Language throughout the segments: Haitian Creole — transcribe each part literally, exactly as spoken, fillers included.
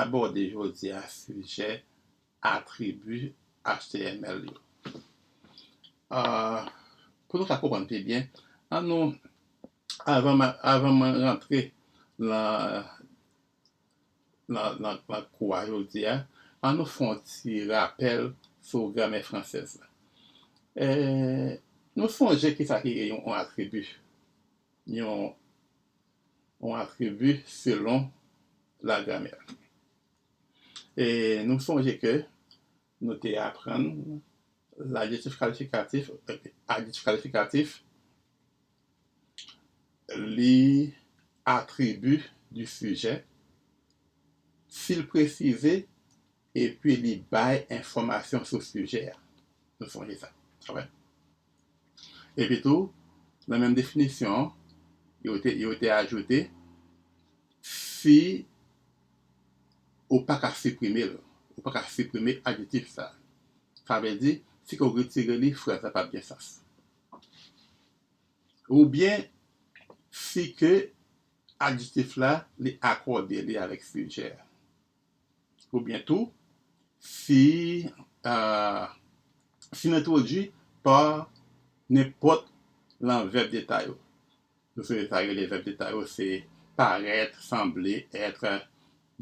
abòde jodi a sijè atribi H T M L yo. Ah, pou nou ka konprann pi byen, ann nou, avan, avan mwen rantre nan, nan, nan, nan kou a jodi a, ann nou fè yon ti rapèl sou gramè fransèz la. Eh, nou sonje kisa ki yon, yon atribi. Yon, yon atribi selon lagramè. E nou sonje ke nou te aprann ladjektif kalifikatif, adjektif kalifikatif, li atribi di sijè, si l presize, epi li bay enfòmasyon sou sijè a. Nou sonje sa. Alright? Epi tou, nan menm definisyon an, yo te, yo te ajoute, si ou pa ka siprime l, ou pa ka siprime adjektif sa. Sa vle di, si ke w retire li, fraz la p ap gen sans. Oubyen, si ke adjektif la, li akòde li avèk sijè a. Oubyen tou, si, ah, si l entwodui pa nenpòt lan vèb deta yo. Nou sonje sa yo rele vèb deta yo, se parèt, sanble, èt,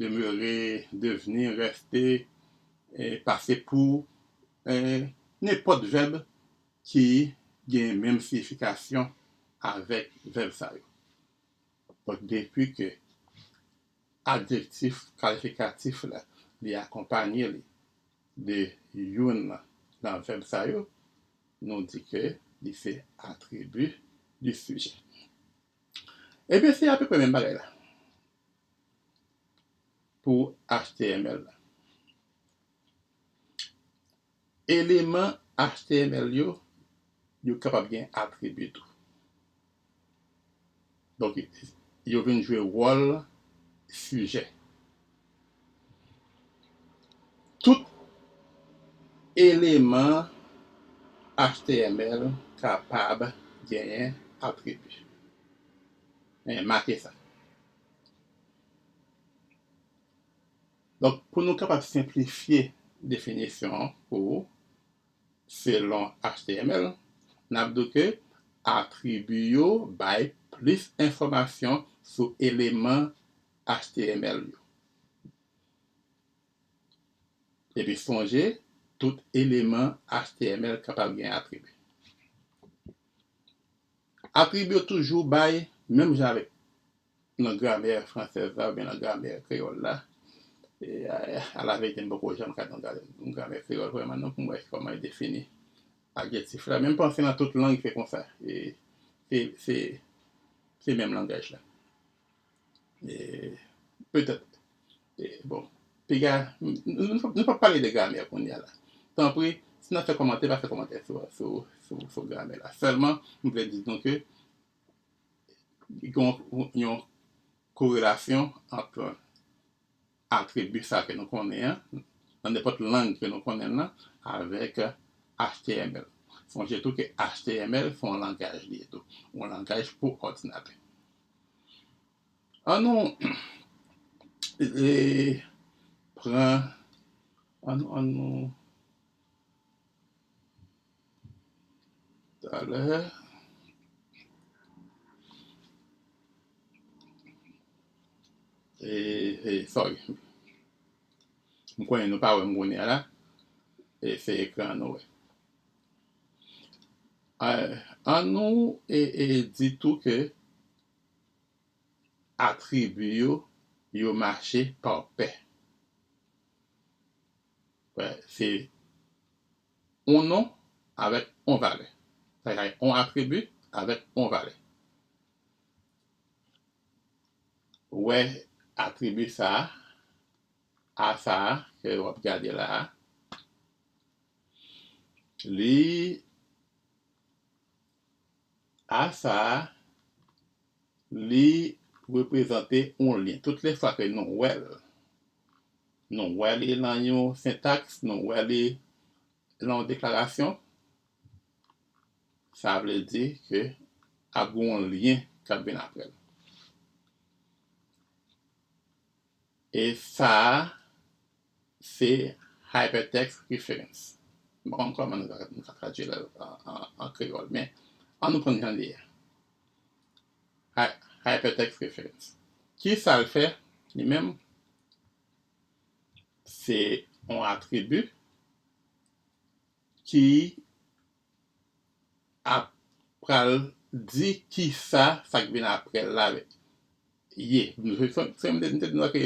demere, devni, rèste, e, pase pou, e, nenpòt vèb ki gen menm siyifikasyon avèk vèb sa yo. Donk, depi ke adjektif kalifikatif la, li akonpanye li de youn lan vèb sa yo, nou di ke li se atribi di sijè. Ebyen, se apeprè menm bagay la pou H T M L la. Eleman H T M L yo, yo kapab gen atribi tou. Donk, yo vin jwe wòl sijè. Tout eleman H T M L kapab genyen atribi. Men, make sa. Donk, pou nou kapab senplifye definisyon an pou ou, selon H T M L, n ap di ke atribi yo bay plis enfòmasyon sou eleman H T M L yo. Epi sonje, tout eleman H T M L kapab gen atribi. Atribi yo toujou bay, menm jan avèk nan gramè fransèz la oubyen nan gramè kreyòl la. E, a, alaverite, m poko janm gade yon gra-, yon gramè kreyòl vrèman non, pou m wè kòman yo defini adjektif la. Men m panse nan tout lang se konsa. E, se, se, se menm langaj la. E, petèt, e, bon, piga, n-, n-, nou p ap pale de gramè kounye a la. Tanpri, si n ap fè kòmantè, pa fè kòmantè sou, sou, sou, sou gramè la. Sèlman, m vle di nou ke gen yon, yon korelasyon ant atribi sa ke nou konnen an, nan nenpòt lang ke nou konnen l lan, avèk H T M L. Sonje tou ke H T M L se yon langaj li ye tou, yon langaj pou òdinatè. An nou, e, pran, an nou, an nou, Talè. E, e, sorry. M konnen nou pa wè m kounye a la. E se ekran an nou wè. A, an nou, e, e, di tou ke atribi yo, yo mache pa pè. Wè, se yon non avèk yon valè. Sa vle di yon atribi avèk yon valè. Wè atribi sa a, a sa a, ke w ap gade la a. Li, a sa a, li reprezante yon lyen. Tout lè fwa ke nou wè l, nou wè li nan yon sentaks, nou wè li nan yon deklarasyon, sa vle di ke ap gen yon lyen k ap vin apre l. E sa a, se hypertext reference. M pa konn kòman nou ka, nou ka tradui l an, an, an kreyòl, men ann nou pran jan li ye. Hy-, hypertext reference. Ki sa l fè, li menm? Se yon atribi ki ap pral di ki sa, sa k vin apre l la ye. Se, se, se, m te, m te di nou ke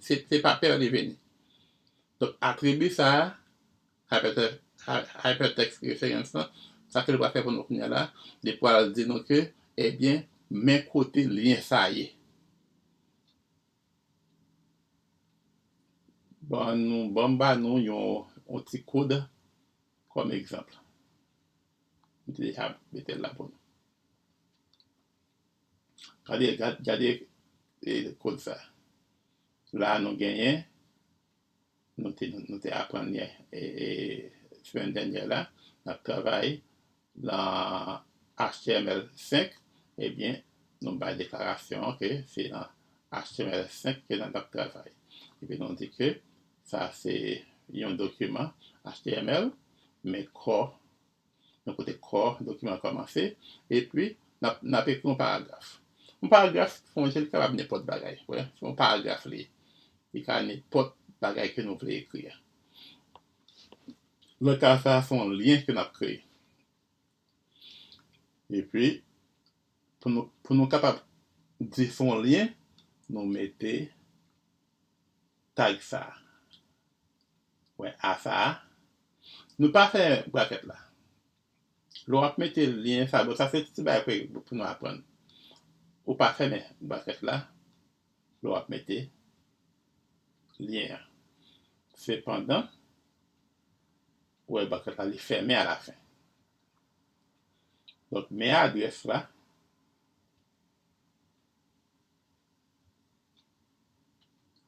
se, se pa pè li vini. Donk, atribi sa a, hypertext, hy-, hypertext reference lan, sa ke l pral fè pou nou kounye a la, li pral di nou ke, ebyen, men kote lyen sa a ye. Ban nou, ban m ba nou yon, yon ti kòd kòm egzanp. M te deja mete l la pou nou. Gade, gad-, gade, e, kòd sa. La, nou genyen, nou te, nou te aprann yè, e, e, semèn dènyè la, n ap travay nan H T M L senk, ebyen, nou bay deklarasyon an ke se nan H T M L senk ke n ap travay. Epi nou di ke sa se yon dokiman H T M L, men kò, yon kote kò dokiman an kòmanse, epi n ap, n ap ekri yon paragraf. Yon paragraf, fò w wè, li kapab nenpòt bagay, wè, se yon paragraf li ye. Li ka nenpòt bagay ke nou vle ekri a. Nan ka sa a, se yon lyen ke n ap kreye. Epi, pou nou, pou nou kapab di se yon lyen, nou mete tag sa a. Wè, a sa a. Nou pa fè brakèt la. Lè w ap mete lyen sa, bon, sa se ti bagay pou, pou nou aprann. Ou pa fèmen brakèt la, lè w ap mete lyen an. Sepandan, ou wè brakèt la, li fèmen alafen. Donk, men adrès la,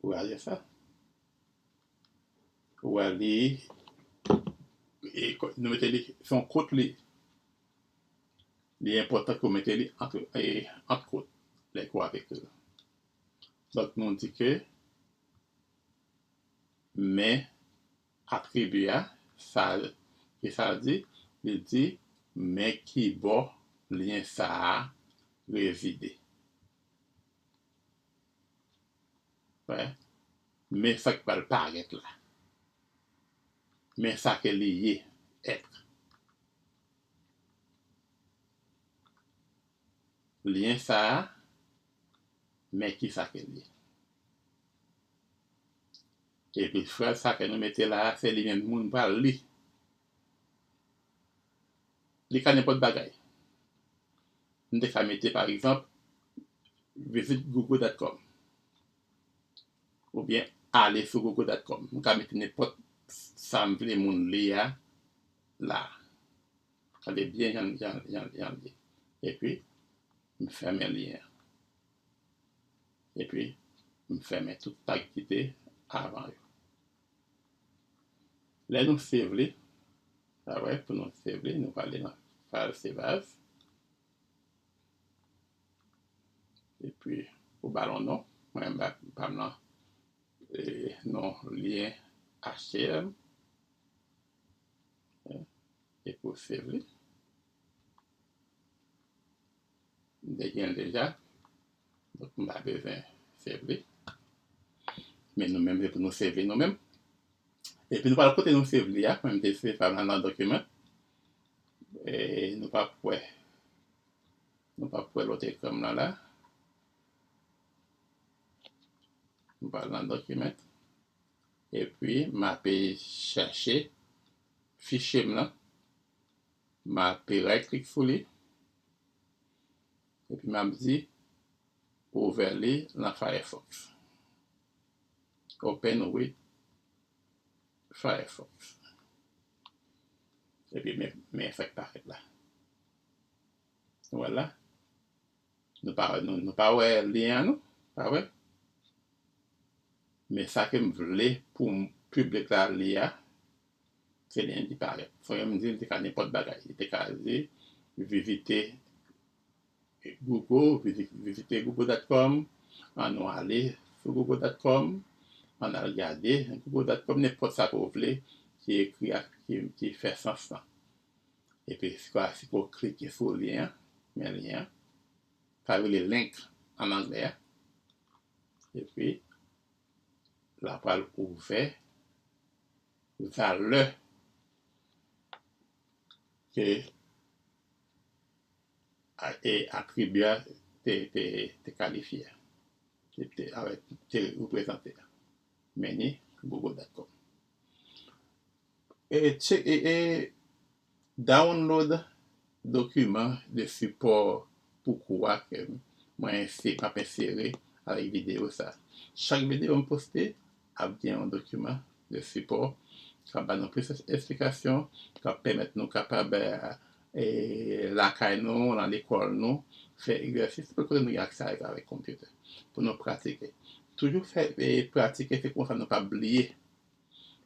ou wè adrès la, ou wè li, e, nou mete li, se yon kot li, li enpòtan ke w mete li ant, e, ant kot, lè ke w ap ekri l. Donk, nou di ke men atribi a, sa, ki sa l di? Li di, men ki bò lyen sa a rezide. Wè. Men sa k pral parèt la. Men sa ke li ye, èt. Lyen sa a, men ki sa ke l ye. Epi fraz sa ke nou mete la a, se li menm moun pral li. Li ka nenpòt bagay. M te ka mete, pa egzanp, vizit google dot com. Oubyen ale sou google dot com. M ka mete nenpòt sa m vle moun li a la. Gade byen jan, jan, jan, jan l ye. Epi, m fèmen lyen an. Epi, m fèmen tout tag ki te avan yo. Lè nou save li, sa vre, pou nou save li, nou prale nan file save as. Epi, ou ba l yon non. Mwen, m ba, m ba m nan, e, non lyen H T M. Epi, ou save li. M te gen l deja. Donk, m pa bezwen save li. Men nou menm, se pou nou save li nou menm. Epi nou pral kote nou save li a. Mwen, m te save pa m nan dokiman. E nou p ap wè. Nou p ap wè lòt ekran m nan la. M pral nan dokiman. Epi, m ape chèche fichye m nan. M ape right click sou li. Epi m ap di, ouvè li nan Firefox. Open with Firefox. Epi men, men sa k parèt la. Nou wè l la? Nou pa, nou, nou pa wè lyen an, non? Pa wè? Men sa ke m vle pou m, piblik la li a, se lyen ki parèt. Fò m di, li te ka nenpòt bagay. Li te ka di, vizite Google, vizi-, vizite google dot com, ann nou ale Google dot com, ann al gade Google dot com, nenpòt sa ke w vle ki ekri ak ki, ki fè sans lan. Epi si w, si w klike sou lyen an, men lyen an, sa rele link an anglè a. Epi l ap pral ouvè valè ke a- e atribi a te, te, te kalifye a, te, te, avè, te reprezante a. Men ni google dot com. E, tche- e, e download dokiman de sipò pou kou a ke mwen ense- m ap ensere avèk videyo sa. Chak videyo m poste ap gen yon dokiman de sipò k ap ba nou plis esplikasyon, k ap pèmèt nou kapab, e, lakay nou, nan lekòl nou, fè egzèsis, nenpòt kote nou gen aksè avèk, avèk konpitè, pou nou pratike. Toujou fè, e, pratike, se konsa nou p ap bliye.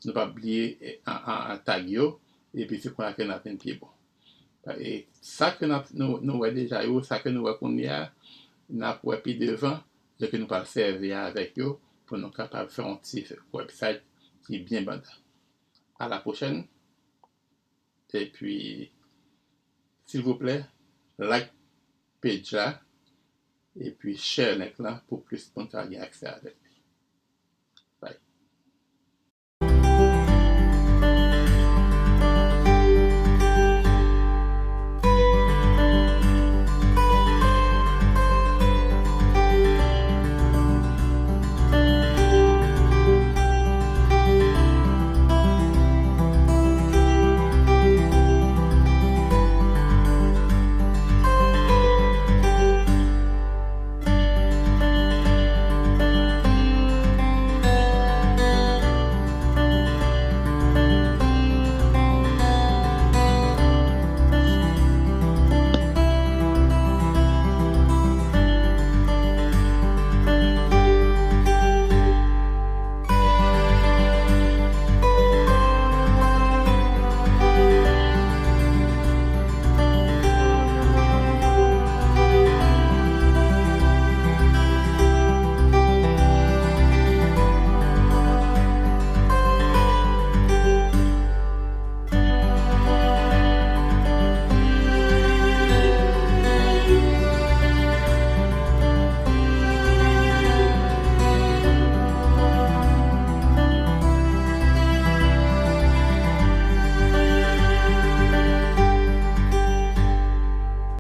Nou p ap bliye, e, an, an, an tag yo, epi se konsa ke n ap vin pi bon. E sa ke n ap, nou, nou wè deja yo, sa ke nou wè kounye a, n ap wè pi devan, jan ke nou pral sèvi avèk yo pou nou kapab fè yon ti website ki byen banda. A la pwochèn. Epi, silvouplè, like page la, epi share link lan pou plis moun ka gen aksè avè l.